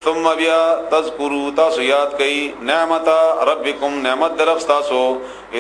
ثم بیا تذکرو تاسو یاد کئ نعمت ربکم نعمت در رب تاسو،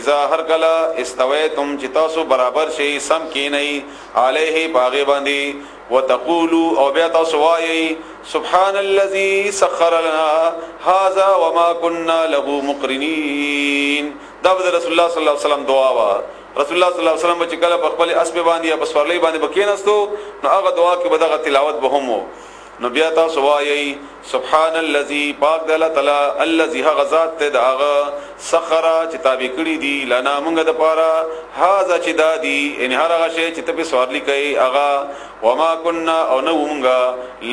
اذا هر کلا استویتم چې تاسو برابر شئ، سم کینئ، علیه باغ باندې، وتقولو او بیا تاسو وایئ سبحان الذي سخر لنا هذا وما كنا له مقرنين. دا د رسول الله صلی الله علیه وسلم دعا وا. رسول الله صلی الله علیه وسلم چې کله په خپل اسب باندې یا په سورلۍ باندې بکیناستو نو هغه دعا کې به دغه تلاوت به هم وو. نو بیا تاسو وایئ سبحان الذي، پاک دی الله تعالی، الذي هغه ذات ته د هغه سخرا چې تابع کړی دی لنا مونږ د پاره هاذا چې دادی، ان هر هغه شی چې ته په سوارلی کوي هغه، وما كنا او نو مونږه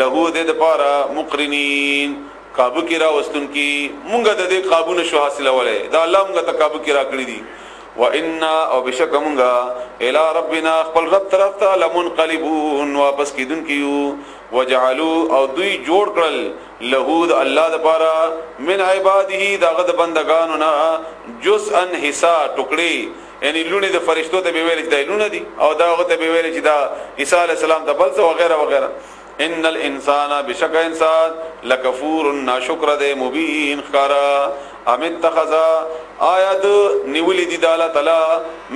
له دې د پاره مقرنین قابو کی را وستون کی، مونږ د دې قابو نشو حاصلولای، دا الله مونږ ته قابو کی را کړی دی. وانا او بشک مونږه الی ربنا خپل رب طرف ته لمنقلبون واپس کیدون کیو. وجعلوا او دوی جوړ کړل له د الله د پاره من عباده دغه د بندگانو نه جزءا حصہ ټوکړي، یعنی لونی د فرشتو ته به ویل چې دا لونه دي، او دا هغه ته به ویل چې دا عیسی علی السلام ته بل څه وغیرہ وغیرہ. ان الانسان بشک انسان لکفور ناشکر دی مبین خارا. ام اتخذ آیا د نیولی دی د الله تعالی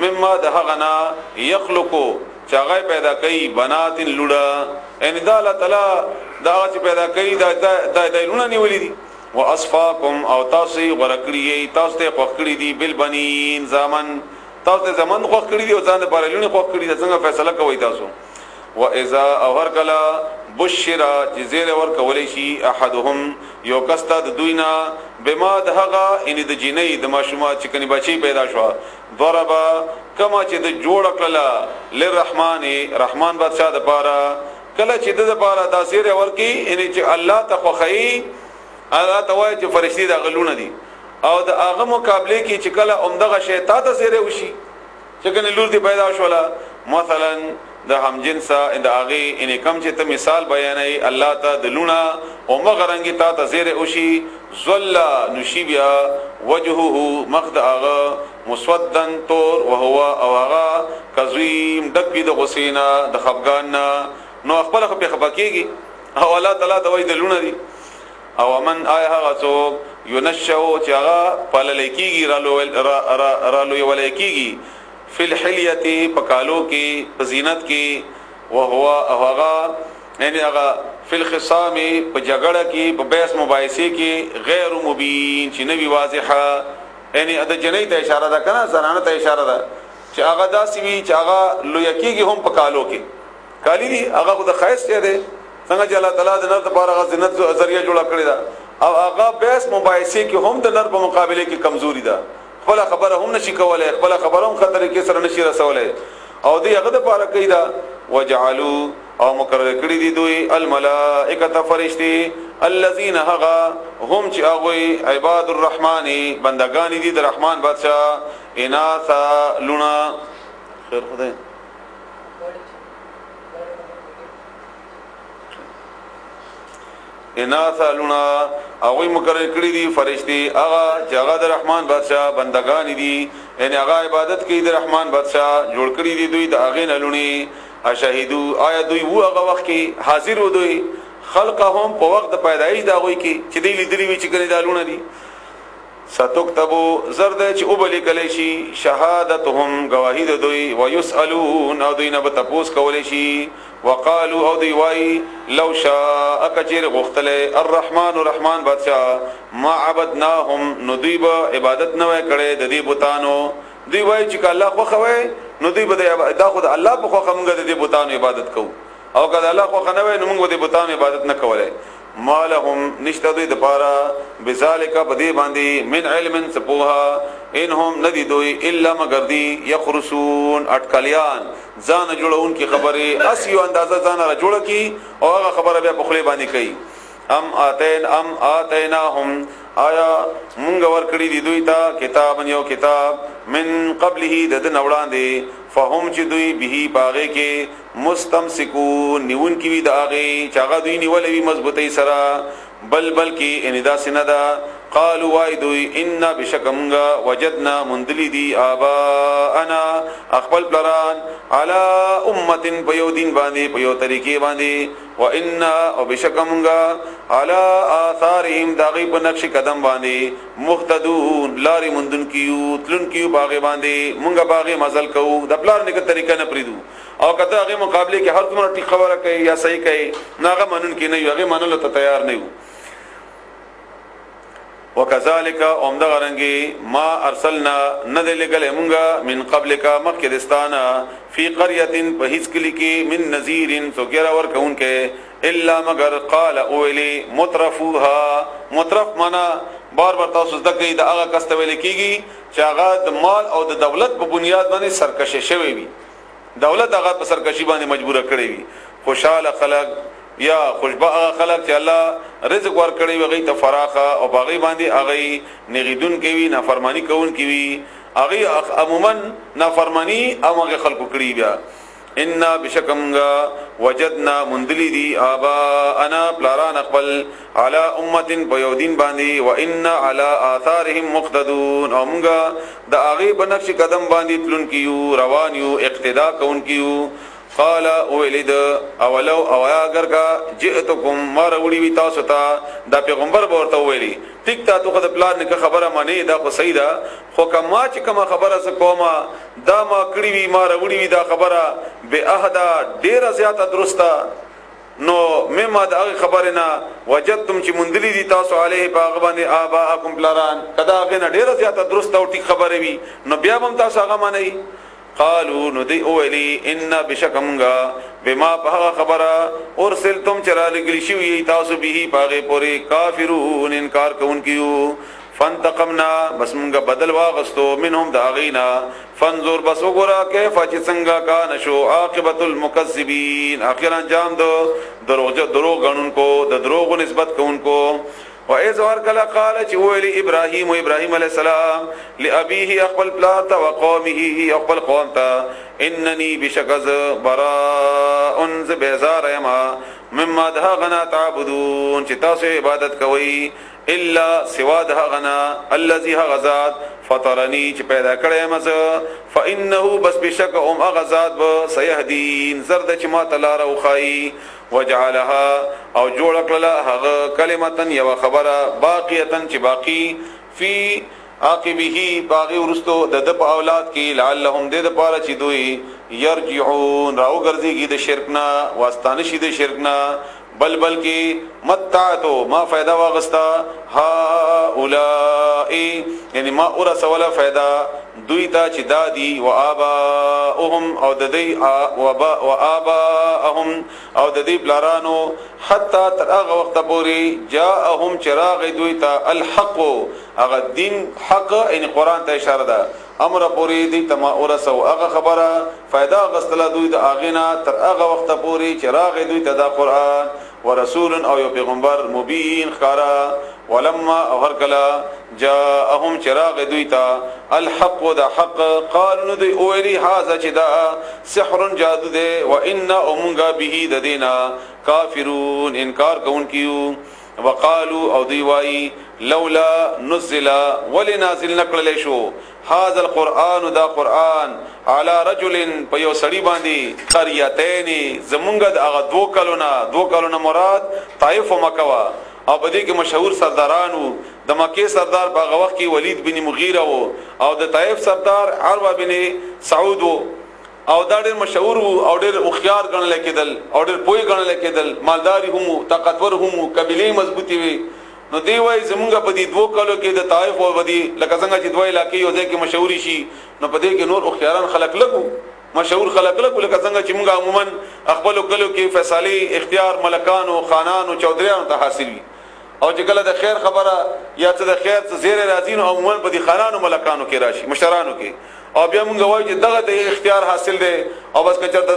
مما د هغنا یخلقو چاغه پیدا کوي بنات لوړه، ان دا الله تعالی دا چې پیدا کوي دا دا د لونه نیولی دي. واصفاکم او تاسو غره کړی، تاسو ته خوښ کړی دي بالبنین زامن، تاسو ته زمن خوښ کړی دي او ځان لپاره لونه خوښ کړی دي، څنګه فیصله کوي تاسو؟ و اذا او هر کلا بشرا چې زیر ور کولې شي احدهم یو کستا د دوی نه بما د هغه ان د جنې د ماشومه چې کني بچي پیدا شو، ضربا کما چې د جوړ کړه للرحمن رحمان بادشاہ د پاره، کله چې د پاره دا زیر ور کی ان چې الله ته خوخی، الله ته وایي چې فرشتي د غلونه دي، او د هغه مقابله کې چې کله عمدغه شیطان ته زیر وشي چې کنه لور دی پیدا شولا مثلا د همجنسا د هغه ان کم چې ته مثال بیانې الله ته د لونه او مغرنګ تا ته زیر اوشي، ذل نشی بیا وجهه مخ د هغه مسودن تور، وهو او هغه کظیم دکی د غسینا د خفغان نه، نو خپل خو په خپکیږي او الله تعالی ته وای د لونه دي. او من آیا هغه څوک ينشو چې هغه پالل کیږي رالوی ولای کیږي فی الحلیه په کالو کې په زینت کې، وهو هغه یعنی هغه فی الخصام په جګړه کې په بحث مباحثه کې غیر مبین چې نوی واضحه، یعنی د جنې ته اشاره ده کنه، زنانه ته اشاره ده چې هغه داسې وي چې هغه لوی کیږي هم په کالو کې کالی دي، هغه خو د خیس دی څنګه چې الله تعالی د نر لپاره هغه زینت ذریعہ جوړه کړې ده، او هغه بحث مباحثه کې هم د نر په مقابله کې کمزوري ده، خپل خبره هم نشي کولای، خپل خبره هم خطر کې سره نشي رسولای، او دی هغه د پاره کوي دا. وجعلوا او مقرر کړی دي دوی الملائکه فرشتي الذين هغه هم چې هغه عباد الرحمن بندگان دي د رحمان بادشاہ اناثا لنا. خیر خدای اناثا لنا هغه مقرر کړی دي فرشتي هغه چې هغه د رحمان بادشاہ بندگان دي، یعنی هغه عبادت کوي د رحمان بادشاہ جوړ کړی دي دوی د هغه نه لونی. اشهدو آیا دوی وو هغه وخت کې حاضر و دوی خلقهم په وخت د پیدایش دا غوي کې چې دی لیدلی وی چې کله دا لونه دي. ستكتبو زرد چې او بلی کلی شي شهادتهم گواهی د دوی، ويسالون او دوی نه به تپوس کولی شي. وقالو او دوی وای لو شاء کچیر غختله الرحمن رحمان بادشاہ ما عبدناهم، نو دوی به عبادت نه وای کړي د دې بوتانو. دوی وای چې الله خوښه وای نو دوی به دا خو د الله په خوښه موږ د دې بوتانو عبادت کوو، او که د الله خوښه نه وای نو موږ د بوتانو عبادت نه کولای. ما لهم نشته دوی د پاره بذالک بدی باندې من علم سپوها، انهم ندی دوی الا مگر دی یخرسون اٹکلیان ځان جوړون کی خبره اس یو اندازه ځان را جوړ کی او هغه خبره بیا په خلی باندې کوي. ام اتین ام اتیناهم آیا مونږ ور کړی دی دوی ته کتابن یو کتاب من قبله د دن وړاندې، فهم چې دوی به پاغه کې مستمسکون نیون کی وی د هغه چې هغه دوی نیولې وی مضبوطی سره، بل بل کې ان دا سینه ده قالوا وای دوی ان بشکمغه وجدنا مندلی دی ابا انا خپل پلران علی امه په یو دین باندې، په یو طریقې باندې، وان او بشکمغه علی آثارهم داغي په نقش قدم باندې مهتدون لارې مندون کیو تلون کیو باغ باندې، مونږه باغ مزل کوو، د پلار نیکه طریقه نه پریدو. او کته هغه مقابله کې هر څومره ټیک خبره کوي یا صحیح کوي، ناغه منون کې نه یو، هغه منلو ته تیار نه یو. وکذالک هم دغه رنګي ما ارسلنا نه دی لګلې مونږه من قبلک مخکې دستانه فی قريه په هیڅ کلی کې من نذیر څوک را ور کونکې الا مگر قال اولی مترفوها. مترف معنا بار بار تاسو زده کوي، د هغه کس ته ویل کیږي چې هغه د مال او د دولت په بنیاد باندې سرکشه شوی وي، دولت هغه په سرکشي باندې مجبور کړی وي. خوشاله خلک یا خوشبه هغه خلک چې الله رزق ورکړي وي ته فراخه او باغی باندې هغه نغیدون کوي، نافرمانی کوون کوي، هغه عموما نافرمانی او هغه خلکو کړی. بیا ان بشکمغا وجدنا مندلی دی ابا انا پلاران خپل علی امه په یو دین باندې، وان علی آثارهم مقتدون او موږ د هغه په نقش قدم باندې تلون کیو، روان یو، اقتدا کون کیو. قال ولید اولو او اگر کا جئتکم ما وروړي وی تاسو ته، دا پیغمبر به ورته ویلي ټیک تا ته خو د پلان نه خبره معنی دا خو صحیح ده، خو کما چې کومه خبره ز کومه دا ما کړی وی، ما وروړي وی دا خبره به اهدا ډیره زیاته درسته نو مما د هغه خبره نه وجدتم چې مندلی دي تاسو علیه باغ باندې آباءکم پلاران، کدا هغه نه ډیره زیاته درسته او ټیک خبره وی نو بیا هم تاسو هغه معنی. قالو نو دی اولی ان بشکمغا بما په خبره ارسلتم چرا لګلی شوی تاسو به پاغه پوری کافرون انکار کوونکیو. فانتقمنا بس مونږه بدل واغستو منهم داغینا، فانظر بس وګورا کیف چې څنګه کان شو عاقبت المکذبین اخر انجام دو دروغ دروغ غنونکو، د دروغ نسبت کوونکو. و اذ ور کلا قال چې ویل ابراهیم ابراهیم علی السلام لابیه خپل پلار ته وقومه خپل قوم ته، اننی بشکز براء ز بیزار یما مما ده غنا تعبدون چې تاسو عبادت کوئ، الا سوا ده غنا الذي غزاد فطرني چې پیدا کړی مزه، فانه بس بشک ام غزاد به سيهدين زرد چې ما تلار او خای. وجعلها او جوړ کړل هغه کلمتن یو خبره باقیتن چې باقی فی عاقبه باغی ورستو د د په اولاد کې، لعلهم د د پاره چې دوی یرجعون راو ګرځيږي د شرک نه، واستانه شي د شرک نه. بل بل کې متعتو ما فائدہ واغستا ها اولائ یعنی ما اور سواله فائدہ دوی ته چې دادی و اباهم او د دې و اباهم او د دې پلارانو، حتا تر هغه وخت پورې جاءهم چراغ دوی ته الحق هغه دین حق ان قران ته اشاره ده، امر پورې دی تما اورسو هغه خبره فائدہ غستله دوی د اغینا تر هغه وخت پورې چراغ دوی ته دا قران ورسول او یو پیغمبر مبین خارا. ولما او هر کلا جاءهم چراغ دوی ته الحق د حق قالوا دوی اولی هاذا چې دا سحر جادو دی و ان امغا به د دینا کافرون انکار کوونکیو. وقالو او دی وای لولا نزل ولنازل نکړل شو هاذا القرآن دا قرآن على رجل په یو سړی باندې قريتين زمونږ د هغه دوه کلونه مراد طائف او مکه وا، او په دې کې مشهور سردارانو، د مکه سردار په هغه وخت کې ولید بن مغیره وو او د طائف سردار عروه بن سعود وو، او دا ډېر مشهور وو او ډېر هوښیار ګڼل کېدل او ډېر پوی ګڼل کېدل، مالداري هم، طاقتور هم، قبيله مضبوطي وي. نو دی وای زمونږ په دې دوه کلو کې د طائف او بدی لکه څنګه چې دوه علاقې یو ځای کې مشهوري شي نو په دې کې نور هوښیاران خلک لګو، مشهور خلک لګو، لکه څنګه چې موږ عموما خپل کلو کې فیصله اختیار ملکانو، خانانو، چودریانو ته حاصل وي، او چې کله د خیر خبره یا څه د خیر څه زیر راځي نو عموما په دې خانانو ملکانو کې راشي، مشرانو کې، او بیا موږ وایو چې دغه د اختیار حاصل دی او بس کچرته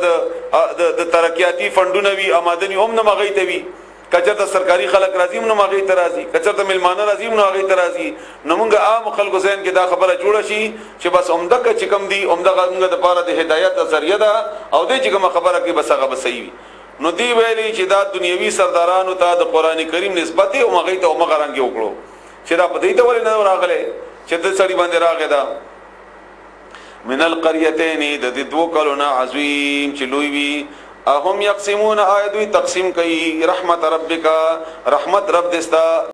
د ترقیاتی فندونه وي، آمدنی هم نه مغی ته وي، کچرته سرکاري خلک راځي هم نه مغی ته راځي، کچرته ملمانه راځي هم نه مغی ته راځي. نو موږ عام خلکو ذهن کې دا خبره جوړه شي چې بس عمده چې کم دی عمده موږ د پاره د هدایت ذریعہ ده او دې چې کوم خبره کې بس هغه بس صحیح وي. نو دی ویلي چې دا دنیوي سردارانو ته د قران کریم نسبت او مغی ته او مغرنګ وکړو. چې دا په دې ته ولې نه راغله چې د سړي باندې راغی دا؟ من القريتين، د دې دوه کلونه، عظیم، چې لوی وي. اهم یقسمون، آیا دوی تقسیم کوي، رحمت ربک، رحمت رب دستا؟